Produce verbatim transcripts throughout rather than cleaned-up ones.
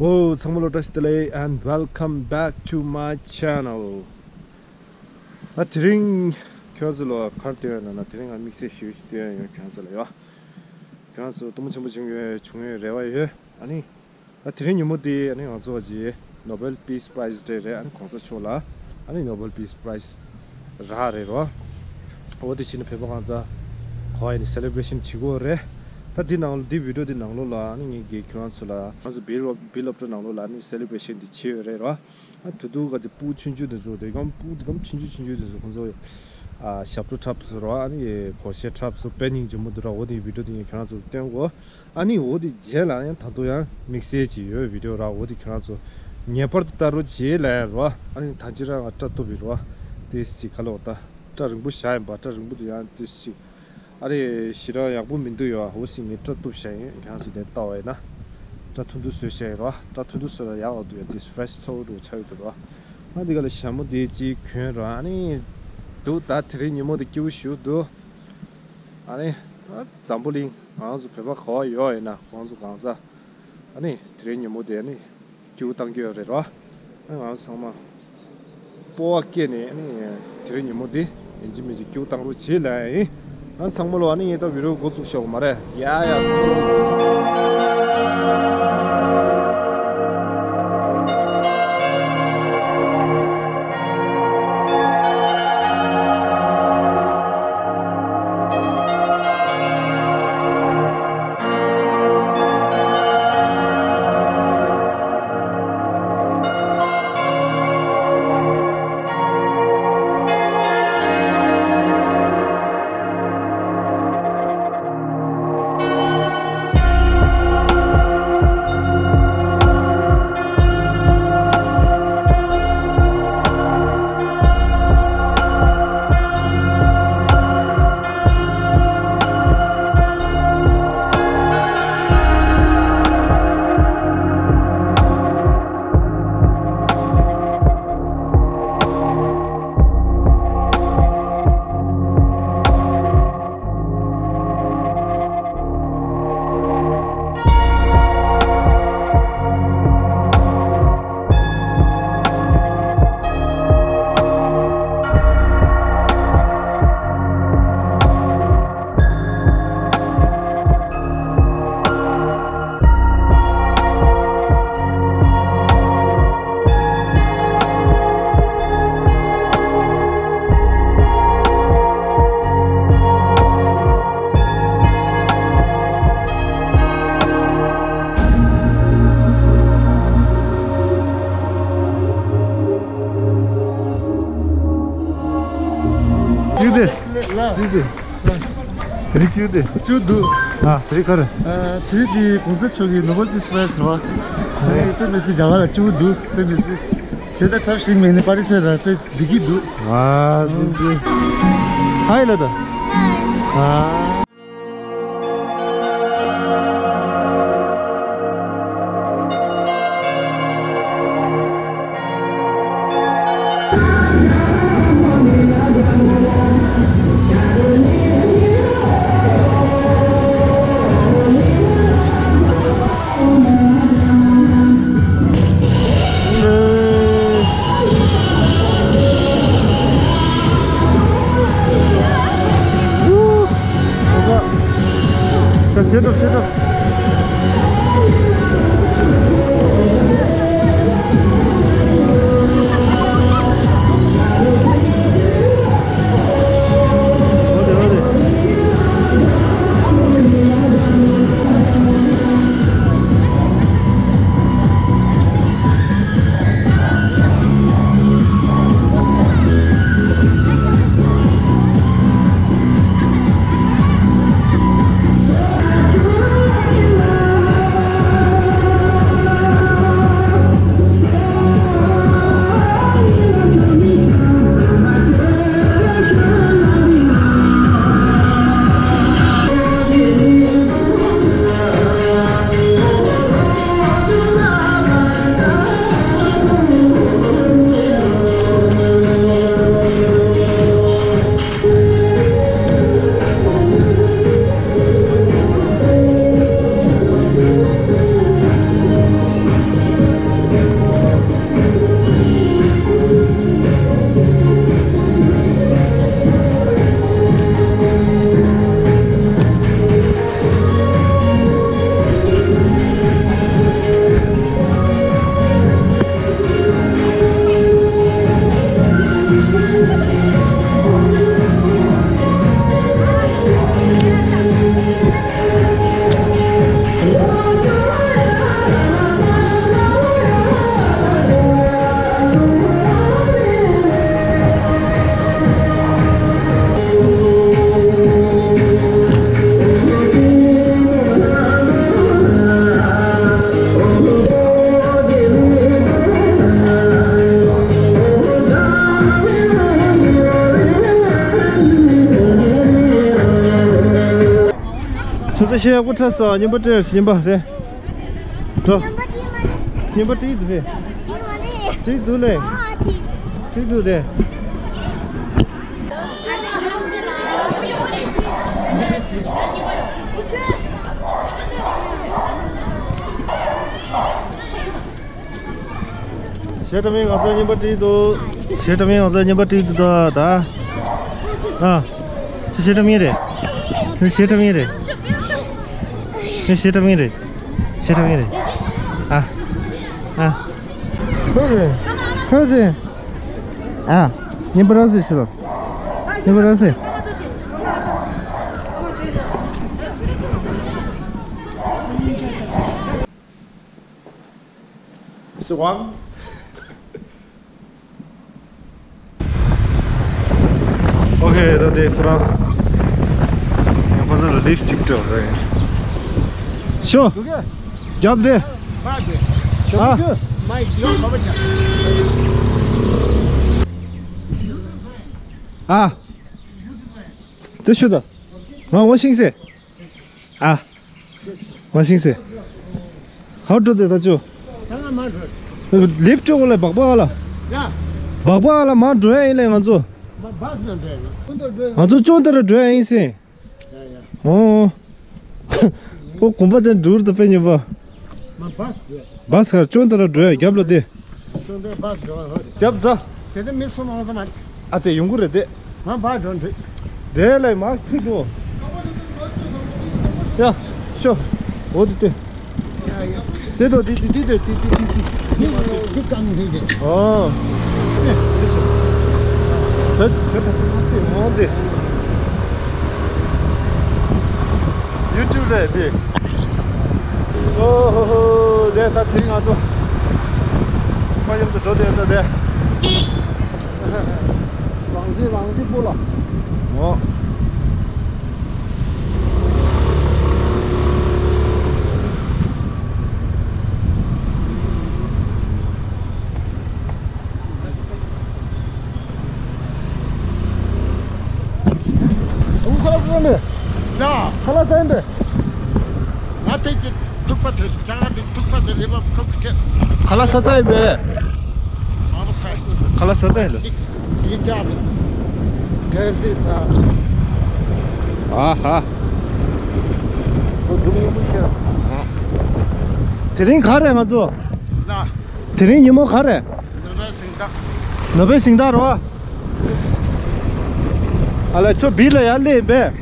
Whoa, ཚང་མ་ལ་བཀྲ་ཤིས་བདེ་ལེགས། And welcome back to my channel. ད་དེ་རིང་ཁྱོད་ཚོ་ལ་ག་རེ་སྟོན་ཡོད་ན། དེ་རིང་ང་དམིགས་བསལ་ཞེ་པོ་ཅིག་སྟོན་ཡོད་ཁྱོད་ཚོ་ལ་ཡ། ཁྱོད་ཚོ་སྟོན་མོ་ཆེན་པོ་བྱུང་ཡོད། བྱུང་ཡོད་རེ་བ་ཡོད། ཨ་ནི་ད་དེ་རིང་ཉིན་མོ་འདི་ཨ་ནི་ང་ཚོ་གི་Nobel Peace Prize Day རེད། ཨ་ནི་གོང་ས་མཆོག་ལ་ཨ་ནི་Nobel Peace Prize རག་རེད་རོ། འོ་དེ་བྱས་ནས་བོད་པ་གང་ཚ་གོ་ཡ་ནི་celebration བྱེད་དགོས་རེད། ད་འདི་ནང་ལ་འདི་video འདི་ནང་ལོགས་ལ་ཨ་ནི་ངས་ཀྱིས་ཁྱོད་རང་ཚོ་ལ་ང་ཚོ་Bill of- Bill of Rights ནང་ལོགས་ལ་ཨ་ནི་celebration འདི་བྱས་ཡོད་རེད་རོ། ཨ་དུ་དུ་ག་ཅིག་སྤུ་ཆུང་ཆུང་དེ་ཚོ་དེ་གམ་སྤུ་དེ་གམ་ཆུང་ཆུང་ཆུང་ཆུང་དེ་ཚོ་ཁོང་ཚོ་ཨ་ཞབས་བྲོ་འཁྲབ་སོང་རོ། ཨ་ནི་སྒོར་གཞས་འཁྲབ་སོང་། དཔེ་སྙིང་རྗེ་མོ་འདུག་ར། འོ་དེ་video དེ་ངས་ཁྱོད་རང་ཚོ་ལ་སྟོན་དགོས། ཨ་ནི་འོ་དེ་རྗེས་ལ་ཡང་ད་དུང་ཡང་དམིགས་བསལ་ཅིག་ཡོད་video ར། འོ་དེ་ཁྱོད་རང་ཚོ་ངེས་པར་དུ་ལྟ་རོགས་བྱེད་ལབ་ཡ་རོ། ཨ་ནི་ད་ཅི་ར་ང་སྐྲ་གཏུབ་པའི་རོ། ཏིས་ཅིག་ཁ་ལོ་ད་སྐྲ་རིང་པོ་བཞག་ཡིན་པ། སྐྲ་རིང་པོ་དེ་ཡང་ཏིས་ཅིག་ཨ་རེ་ཞེ་དྲག་ཡག་པོ་མི་འདུག་ཡོ། འོ་སི་ངས་སྐྲ་གཏུབ་བཞག་ཡིན། ཁྱེད་རང་ཚོ་དེ་ལྟ་བ་ཡིན་ན། སྐྲ་ཐུང་ཐུང་བཟོས་བཞག་ཡིན་རོ། སྐྲ་ཐུང་ཐུང་བཟོས་ལ་ཡག་འོ་འདུག་ཡོ། དེ་fresh ཚ་བོ་འདྲ་ཆགས་ཡོད་འདུག་རོ། ང་འདི་ག་ལ་ཞྭ་མོ་དེ་གཅིག་གྱོན་རོ། ཨ་ནི་འདུག་ད་དེ་རིང་ཉིན་མོ་དེ་སྐྱིད་པོ་ཞིག་འདུག་ཨ་ནི་ད་འཛམ་བུ་གླིང་ང་ཚོ་བོད་པ་ག་བ་ཡོད་ཡིན་ན་ཁོང་ཚོ་གང་ཚ་ཨ་ནི་དེ་རིང་ཉིན་མོ་དེ་ཨ་ནི་སྐྱིད་པོ་བཏང་གི་ཡོད་རེད་རོ། ཨ་ང་ཚོ་ཚང་མ་སྤོབས་པ་སྐྱེས་ནས་ཨ་ནི་དེ་རིང་ཉིན་མོ་འདི་ཡིན་གཅིག་མིན་གཅིག་སྐྱིད་པོ་བཏང་རོགས་བྱེད་ལབ་ཡིན། ང་ཚང་མ་ལོ་ཨ་ནི་ངས་ད་video འགོ་བཙུགས་ཤོག་མ་རེད། ཡ་ཡ་ཚང་མ་ལོ། ཅི་དེ། ཅི་དེ། དེ་རིང་ཅི་དེ། ཅི་འདུག་ཨ་དེ་རིང་ག་རེ། ཨ་དེ་རིང་གི་གོང་ས་མཆོག་གི་Nobel Peace Prize རེད་བ། ཨ་ནི་དཔེ་མི་སྲིད་རྒྱ་གར་ལ་ཅི་འདུག་དཔེ་མི་སྲིད། ཁྱེད་ད་ཚར་ཞིག་མེད་ནི་པར་རིས་སྤེལ་ར་དཔེ་བདེ་གི་འདུག་ཨ་དེ་དེ། ཧའི་ལ་ད། ཨ། ཆེ་ཡག་པོ་འཁྲབ་སོང་། རྔན་པ་སྤྲད། རྔན་པ་རེད། འགྲོ། རྔན་པ་སྤྲད་མ་རེད། རྔན་པ་སྤྲད་འདུག་རེད། སྤྲད་མ་རེད། སྤྲད་འདུག་ལེ། ཨ་ཨ་སྤྲད། སྤྲད་འདུག་རེད། གཞས་འཁྲབ་མཁན་ང་ཚོ་རྔན་པ་སྤྲད་འདུག་གཞས་འཁྲབ་མཁན་ང་ཚོ་རྔན་པ་སྤྲད་འདུག་ད་ད། ཨ། ཁྱེད་གཞས་འཁྲབ་མཁན་རེད། ཁྱེད་གཞས་འཁྲབ་མཁན་རེད། ཁྱེད་གཞས་འཁྲབ་མཁན་རེད། གཞས་འཁྲབ་མཁན་རེད། ཨ། ཨ། ཁོ་རེད། ཁོ་རེད། ཨ། རྔན་པ་རག་སོང་ཞུ་ལ། རྔན་པ་རག་སོང་། སི་ཝང་། ཨོ་ཁེ། ད་དེ་ཁོ་རང་ཁོ་ཚོ་ལ་ལིཕ་ཅིག་སྤྲད་རེད། ཤོ། རྒྱབ་དེ། ཨ། ཨ། དེ་ཤོ་ད། ང་ངོ་ཤིང་སེ། ཨ། མ་ཤིང་སེ། ཧ་འགྲོ་དེ་ད་ཅོ། ད་ང་མ་འགྲོ། ལིཕ་ཅོ་གོ་ལེ་སྦག་སྦག་ལ། ཡ། སྦག་སྦག་ལ་མ་འགྲོ་ཡ་ཡིན་ལེ་ང་ཚོ། མ་བག་ན་འགྲོ་ཡ་ཡིན། ང་ཚོ་ཅོ་དེ་ར་འགྲོ་ཡ་ཡིན་སེ། ཡ་ཡ། ཨོ། ཁོ་གོམ་པ་ཅན་འགྲུར་དུ་དཔེ་ཉོ་བ། མ་བག་འགྲོ་ཡ། བག་ཧར་ཅོ་དེ་ར་འགྲོ་ཡ་རྒྱབ་ལ་དེ། ཅོ་དེ་བག་འགྲོ་ཡ་ཧོ། རྒྱབ་ཛ། དེ་དེ་མི་སོང་མང་ཙམ་མ། ཨ་ཙེ་ཡོང་གི་རེད་དེ། ང་ཕར་འགྲོ་འདོད། དེ་ལས་མར་ཁྲིད་འགྲོ། ཡ། ཤོ། འོ་དེ་དེ། ཡ་ཡ། དེ་དོ་དེ་དེ་དེ་དེ་དེ་དེ་དེ། འདི་ཀ་ནས་འདི་དེ། ཨོ། ཨེ། འདི་ཆོ། དེ་དེ་དེ་དེ་འོ་དེ། ཡུ་ཊུབ་ལས་དེ། ཨོ་ཧོ་ཧོ། དེ་ད་དེ་རིང་ང་ཚོ་ཁོ་མཉམ་དུ་འགྲོ་དེ་ད་དེ། རང་བཙན་རང་བཙན་པོ་ལ། ཨོ། ཨུ་ཁ་ལག་ཟ་མེད། ཡ། ཁ་ལག་ཟ་ཡིན་པས། ང་དེ་ཅི་ཐུག་པ་དེ་ཅང་དེ་ཐུག་པ་དེ་རེད་པ་ཁོ་གི་ཁ་ལག་ཟ་ཚར་ཡིན་པས། ཁ་ལག་ཟ་ཚར་ཡིན་ལ། དེ་ཅག་རེད། གལ་སྲིད་ས། ཨ་ཧ། ཁོ་སྡུག་ཡིན་པོ་ཤེས། དེ་རིང་ག་རེ་ང་ཚོ། ན། དེ་རིང་ཉིན་མོ་ག་རེ། ནོ་བེལ་གཟེངས་རྟགས། ནོ་བེལ་གཟེངས་རྟགས་རོ། ཨ་ལ་ཚོ་བིར་ལ་ཡར་སླེབས་པས།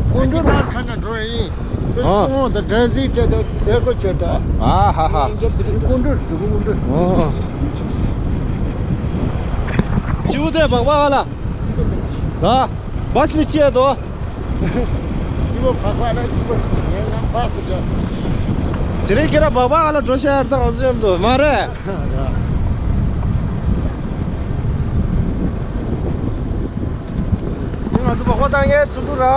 སྐུ་མདུན་ཁ་ན་འགྲོ་ཡིན། ཨ། ཁོང་དང་འདྲ་ཟིག་བྱས་ཏེ་དེ་ཀོ་བྱས་ཏེ། ཨ་ཧ་ཧ། སྐུ་མདུན་སྐུ་མདུན། ཨོ། ཅིའུ་དེ་སྦག་སྦག་ལ། ད། བ་སི་ལ་ཅི་ཡ་དོ། ཅི་བོ་ཕག་པ་ར་ཅི་བོ་ཅི་ཡ་ན་བ་སི་ར། དེ་རིང་ཁྱེད་རང་སྦག་སྦག་ལ་འགྲོ་ཤ་ཡར་དང་འོ་ཟེར་འདུག་མ་རེད། ང་ཚོ་སྦག་སྦག་བཏང་ངས་ཚུར་འགྲོ་ར།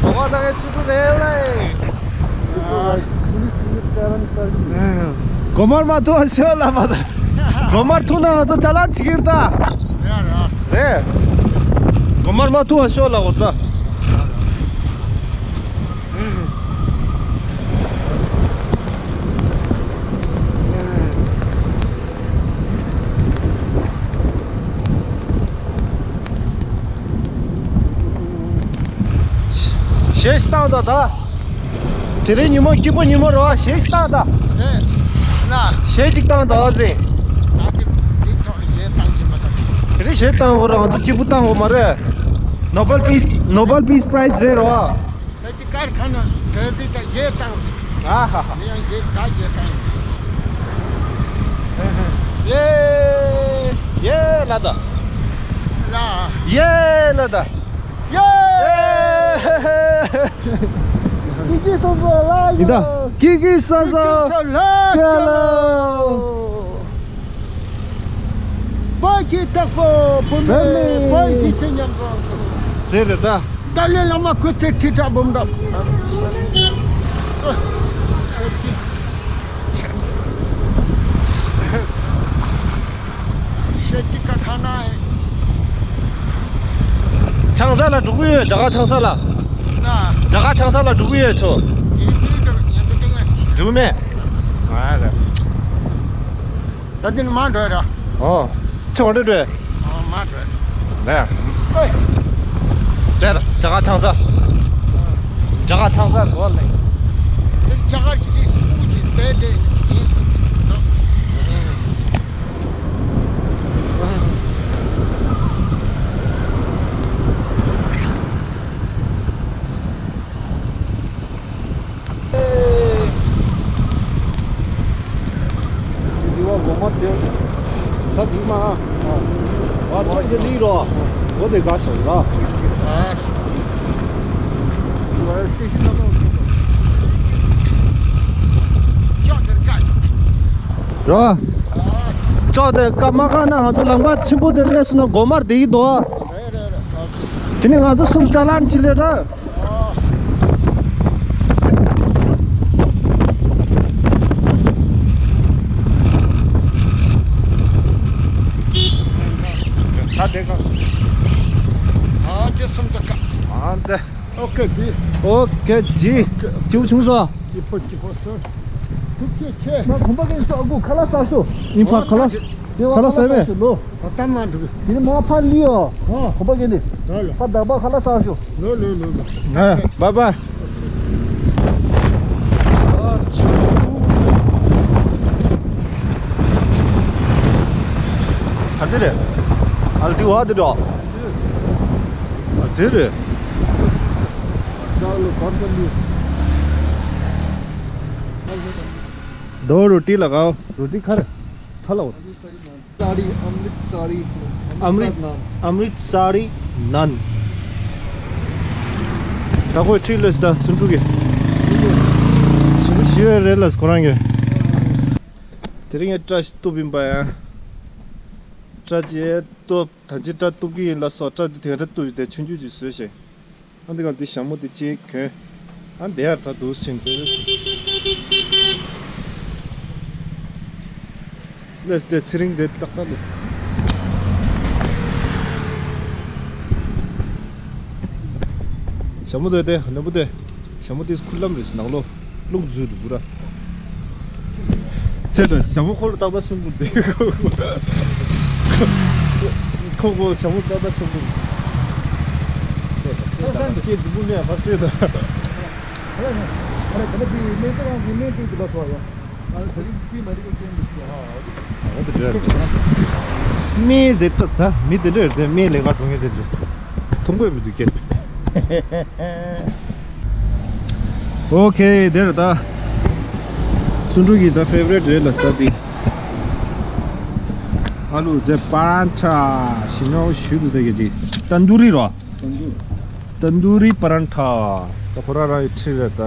སྦག་སྦག་བཏང་ངས་ཚུར་འགྲོ་རེད་ལེ། སྒོ་མར་མ་ཐུག་ཤོ་ལ་མ་ད། སྒོ་མར་ཐུག་ན་ང་ཚོ་ཅ་ལག་བྱེད་ཀྱི་རེད་ད། རེད། སྒོ་མར་མ་ཐུག་ཤོ་ལ་འོ་ད། གཞས་ཤིག་བཏང་དང་ད། དེ་རིང་ཉིན་མོ་སྐྱིད་པོ་ཉིན་མོ་རེད་བ། གཞས་ཤིག་བཏང་དང་། རེད། ན། གཞས་ཅིག་བཏང་དང་ཨ་ཟེ། ད་དེ་དེ་ཐོག་གཞས་བཏང་གི་མ་ཐག་དེ་རིང་གཞས་བཏང་དགོས་ར། ང་ཚོ་སྐྱིད་པོ་བཏང་དགོས་མ་རེད། ནོ་བེལ་པིས་ནོ་བེལ་པིས་པ་རའི་ཛི་རེད་རེད་བ། ད་ཅི་དཀར་ཁ་ན་ག་ཟིག་ད་གཞས་བཏང་ཟིག་ཨ་ཧ་ཧ། ངས་ཡང་གཞས་ད་གཞས་བཏང་ཡིན། ཡེ། ཡེ་ལ་ད། ལ། ཡེ་ལ་ད། ཡེ། ཡེ། ཀི་ཀི་སོ་སོ་ལ་ཡོད། ཡི་ད། ཀི་ཀི་སོ་སོ་ལ་ཡོད། བོད་ཀྱི་བདག་པོ་བུད་མེད། བོད་ཀྱི་ཆེ་ཉམས་རོགས། དེ་རེད་ད། ཏཱ་ལའི་བླ་མ་ཁུ་ཚེ་ཁྲི་ཕྲག་འབུམ་རམ། ཤེས་ཀྱི་ཀ་ཁ་ན། ཆང་ས་ལ་འགྲོ་གི་ཡོད། རྒྱ་གར་ཆང་ས་ལ། ན། རྒྱ་གར་ཆང་ས་ལ་འགྲོ་གི་ཡོད་ཚོ། འགྲོ་མེད། ང་རེད། ད་འདི་ནི་མ་འགྲོ་ར། ཨོ། ཆང་འགྲོ་འགྲོ། ཨོ་མ་འགྲོ། ལས། ཨོ། དེར་རྒྱ་གར་ཆང་ས། རྒྱ་གར་ཆང་ས་འགྲོ་ལེ། དེ་རྒྱ་གར་གྱི་དེ་ཁུག་ཅིག་པད་དེ་ཡིན་ཟེར་གྱི་འདུག་འདི་བ་སྒོ་མ་དེ། ད་འདི་མ། བ་ཚོད་དེ་ལི་རོ། སྒོ་དེ་ག་སོང་ར། རོ། ཅོག་དེ་ཀ་མ་ཁ་ན་ང་ཚོ་ལམ་ཁ་ཆེན་པོ་དེར་སླེབས་སོང་ན་སྒོ་མར་བསྡད་ཀྱི་འདུག་དེ་ནས་ང་ཚོ་གསུམ་ཅ་ལག་ཕྱིན་ལེ་ར། ད་དེ་ག་ཨ་དེ་གསུམ་ཅ་ལག་ཨ་དེ། ཨོ་ཀེ་ཇི། ཨོ་ཀེ་ཇི། ཅིའུ་ཆུང་སོ། ཅི་ཕོ་ཅི་ཕོ་སོ། ཐུགས་རྗེ་ཆེ། ང་གོམ་པ་གན་སོ་ཨ་ཁུ་ཁ་ལག་ཟ་ཤོ། ཨིན་ཕ་ཁ་ལག་ཁ་ལག་ཟ་མེད། ལོ། ད་ལྟ་མ་འགྲོ་གི། དེ་ནི་མ་ཕ་ལི་ཡོ། ཨོ། གོམ་པ་གན་ནི། ད་ལ། ཕ་དག་པ་ཁ་ལག་ཟ་ཤོ། ལོ་ལོ་ལོ་ལོ། ཨ། བཱའི་བཱའི། ཨ་དེ་རེད། ཨ་དེ་བ་དེ་འགྲོ། ཨ་དེ་རེད། दो रोटी लगाओ। रोटी खा रहे? खा लो। साड़ी, अमृतसरी। अमृत, अमृतसर नान। अमृतसरी नान। ད་ཁོས་ཁྲིད་ལས་ད་ཚུན་ཕྲུག་གི། ཞི་བ་ཞི་བའི་རེད་ལས་ཁོ་རང་གི། དེ་རིང་ངས་སྐྲ་ཞིག་གཏུབ་ཡིན་པ་ཡང་། སྐྲ་ཅིག་གཏུབ། ད་ཅི་སྐྲ་གཏུབ་ཀྱི་ཡིན་ལ་སོགས་སྐྲ་དེ་དེ་འདྲ་གཏུབ་ཡོད་དེ་ཆུང་ཆུང་ཅིག་བཟོས་ཤིང་། ཨ་འདི་ག་འདི་ཞྭ་མོ་འདི་གཅིག་གྱོན། ཨ་འདི་ཡར་ད་འདུག་ཟིན་འདུག་ལེས་དེ་ཚེ་རིང་དེ་ཏག་ཏག་ལེས། ཞྭ་མོ་དེ་དེ་ནོར་བུ་དེ། ཞྭ་མོ་དེ་ཁུར་ལམ་རེད་ནང་ལོ། རླུང་འཛུལ་འདུག་པུ་ར། ཚེ་དང་ཞྭ་མོ་ཁོ་ལ་ཏག་ཏག་ཤོང་གི་འདུག་ཁོ་ཁོ་ཞྭ་མོ་ཏག་ཏག་ཤོང་གི་འདུག་ཁྱེད་རྫིག་པོ་མེད་ཕར་སེ་དང་། སྨན་དེ་ལྟ་ད་མི་དེ་འདྲ་རེད་དེ་མི་ལས་ཀ་འགྲོ་མཁན་དེ་འདྲ་མཐོང་གི་མི་འདུག་ཀྱེ། ཨོ་ཁེ་དེ་རེད་ད། ཚུན་ཕྲུག་གི་ད་ཕེ་ཝ་རེ་ཊི་རེད་ལ་སྟ་དེ། ཨ་ལུ་དེ་པ་རན་ཐ་ཞིམ་ཉོ་ཞུ་འདུག་ད་གི་དེ་ཏན་དུ་རི་རོ། ཏན་དུ་རི། ཏན་དུ་རི་པ་རན་ཐ། ད་ཁོ་རང་རང་གི་ཁྲིད་རེད་ད།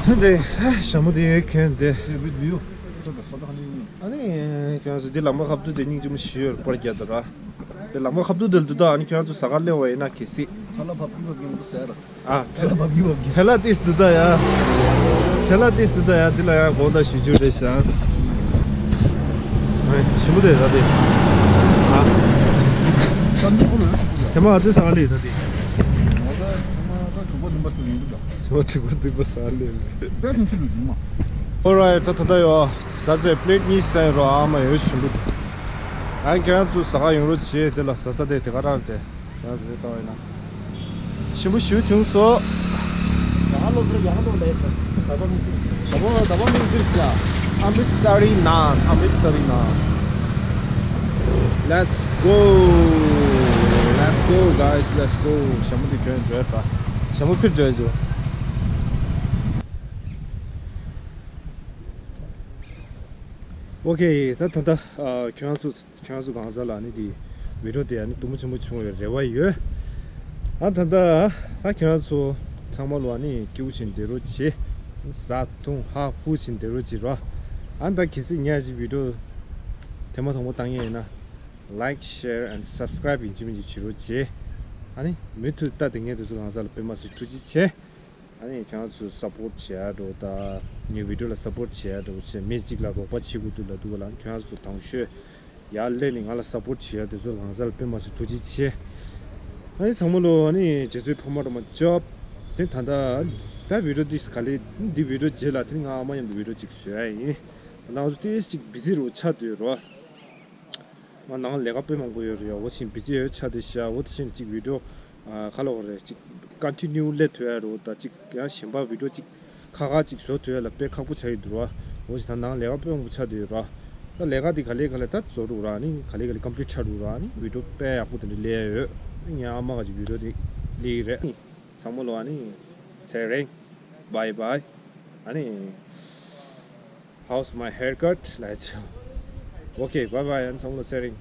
ཧེ་དེ་ཞྭ་མོ་དེ་གན་དེ། ཨ་ནི་ཁྱོད་ཚོ་འདི་ལམ་ཁ་ཁ་ཐུག་དེ་སྙིང་རྗེ་མོ་ཞིག་ཡོད་པར་རྒྱ་དར་ར། དེ་ལམ་ཁ་ཁ་ཐུག་དེ་འདུག་ད། ཨ་ནི་ཁྱོད་ཚོ་ཟ་ཁ་སླེབས་པ་ཡིན་ན་གལ་སྲིད། ཁ་ལག་བབ་ཀྱི་བབ་ཀྱི་འདུག་ཟེར་ར། ཨ། ཐལ་ལ་བབ་ཀྱི་བབ་ཀྱི། ཐལ་ལ་ཏིས་འདུག་ད་ཡ། ཐལ་ལ་ཏིས་འདུག་ད་ཡ། འདི་ལ་ཡང་དགོངས་དག་ཞུ་རྒྱུ་རེད་ཤག་ཨེ། ཞིམ་པོ་དེ་ར་དེ། ཨ། ད་འདི་ཁོ་ལ་རེ་ཞིག་ཡ། དེ་མ་ཨ་ཙི་ས་ལི་ད་དེ། ང་ད་དེ་མ་ད་གྲོགས་པོ་ནམ་པར་ཙམ་ཡིན་འདུག་ད། དེ་མ་གྲོགས་པོ་འདུག་པ་ས་ལི། དཔེ་ཞིམ་ཞིམ་འདུག་མ། ཨོ་རའི་ད་ད་ད་ཡོ། ཟ་ཟེ་པི་ལེ་ཊི་གཉིས་ཟ་ཡོད་རོ། ཨ་མ་ཡོད་ཞིམ་པོ་འདུག་ཨ་ཁྱེད་རང་ཚོ་ཟ་ཁ་ཡོང་རོགས་བྱེད། དེ་ལ་ཟ་ས་དེ་དེ་ག་རང་དེ། ཡང་ཟེར་བཏང་བས་ན། ཞིམ་པོ་ཞིག་བྱུང་སོང་། ཡང་ལོ་ཟེར་ཡང་ལོ་ལས་ཟེར། ད་པ་མི་ཟེར། ད་པ་ད་པ་མི་ཟེར་ཟེར། Amritsari naan, Amritsari naan. Let's go. Let's go, guys, let's go. ཞྭ་མོ་དེ་གྱོན་འགྲོ་ད། ཞྭ་མོ་ཕིར་འགྲོ་ཟེར། ཨོ་ཁེ། ད་ད་ད་ཨ་ཁྱོད་རང་ཚོ། ཁྱོད་ཚོ་གང་ཟག་ལ་ནི་དེ་བི་ཌིའོ་དེ་ཨ་ནི་དུམ་བུ་ཆེན་པོ་བྱུང་བའི་རེ་བ་ཡོད། ཨ་ད་ལྟ་ད་ཁྱོད་ཚོ་ཚང་མ་ལ་ཨ་ནི་སྐྱིད་པོ་བྱིན་བསྡད་རོགས་བྱེད། ཟ་འཐུང་ཧ་ཧུ་བྱིན་བསྡད་རོགས་བྱེད་རོགས། ཨ་ད་གལ་སྲིད་ཉག་གཅིག་བི་ཌིའོ་དེ་མ་ཐོག་མ་བཏང་ཡས་ཡིན་ན། Like, share and subscribe ཡིན་གཅིག་མིན་གཅིག་བྱེད་རོགས་བྱེད། ཨ་ནི་མུ་མཐུད་ལྟ་བསྡད་མཁན་དེ་ཚོ་གང་ཟག་ལ་དཔེ་མ་སྲིད་ཐུགས་རྗེ་ཆེ། ཨ་ནི་ཁྱོད་ཚོ་སཔོརྚ་བྱེད་ཡ་འགྲོ་ད། ངའི་བི་ཌིའོ་ལ་སཔོརྚ་བྱེད་ཡ་འགྲོ་བྱེད། མི་གཅིག་ལ་རོགས་པ་བྱེད་དགོས་འདུག་ལབ་འདུག་ག་ལ། ཁྱོད་ཚོ་དང་ཤོས། ཡར་སླེབས་ནས་ང་ལ་སབ་པོར་བྱེད་ཡ་དེ་ཚོ་ལང་ཚར་ལ་དཔེ་མ་སྲིད་ཐུགས་རྗེ་ཆེ། ཨ་ནི་ཚང་མ་ལོ་ཨ་ནི་རྗེ་བཙུན་ཕ་མ་རོ་མ་ཅོབ། དེ་ད་ལྟ་ད་བི་ཌིའོ་འདི་ག་ལེ་འདི་བི་ཌིའོ་རྗེས་ལ་དེ་ནི་ང་ཨ་མ་མཉམ་དུ་བི་ཌིའོ་གཅིག་བཟོ་ཡ་ཡིན། ད་ང་ཚོ་ཏོག་ཙམ་གཅིག་བི་ཛི་རུ་ཆགས་སྡོད་རོ། ང་ནང་ལས་ཀ་དཔེ་མང་པོ་ཡོད་རེད་ཡ། འོ་ཕྱིན་བི་ཛི་ཡོད་ཆགས་བསྡད་ཤག་འོ་དེ་ཕྱིན་གཅིག་བི་ཌིའོ་ཨ་ག་ལ་བ་རེད། གཅིག་ཀོན་ཊི་ནིའུ་སླེབས་ཐུབ་ཡ་རོ། ད་གཅིག་ཡང་གཞན་པ་བི་ཌིའོ་གཅིག་ཁ་ཁ་གཅིག་བཟོ་ཐུབ་ཡ་ལ་དཔེ་ཁག་པོ་ཆགས་ཡོད་འདུག་ར། འོ་ཞིག་ད་ནང་ལས་ཀ་དཔེ་མང་པོ་ཆགས་བསྡད་ཡོད་ར། ད་ལས་ཀ་འདི་ག་ལེ་ག་ལེ་ད་བཟོ་འདུག་ར། ནི་ག་ལེ་ག་ལེ་ཀམ་པི་ལིཊ་ཆགས་འདུག་ར། ནི་བི་ཌིའོ་དཔེ་ཡག་པོ་དེ་འདྲ་སླེབས་ཡ་ཡོད། ནི་ངའི་ཨ་མ་ག་ཅིག་བི་ཌིའོ་དེ་སླེབས་ཀྱི་རེད། ཚང་མ་ལོ་ཨ་ནི་ཚེ་རིང་། བའི་བའི། ཨ་ནི་How's my haircut? ལ་ཆོ། Okay, bye bye. ཨ་ནི་ཚང་མ་ལོ་ཚེ་རིང་།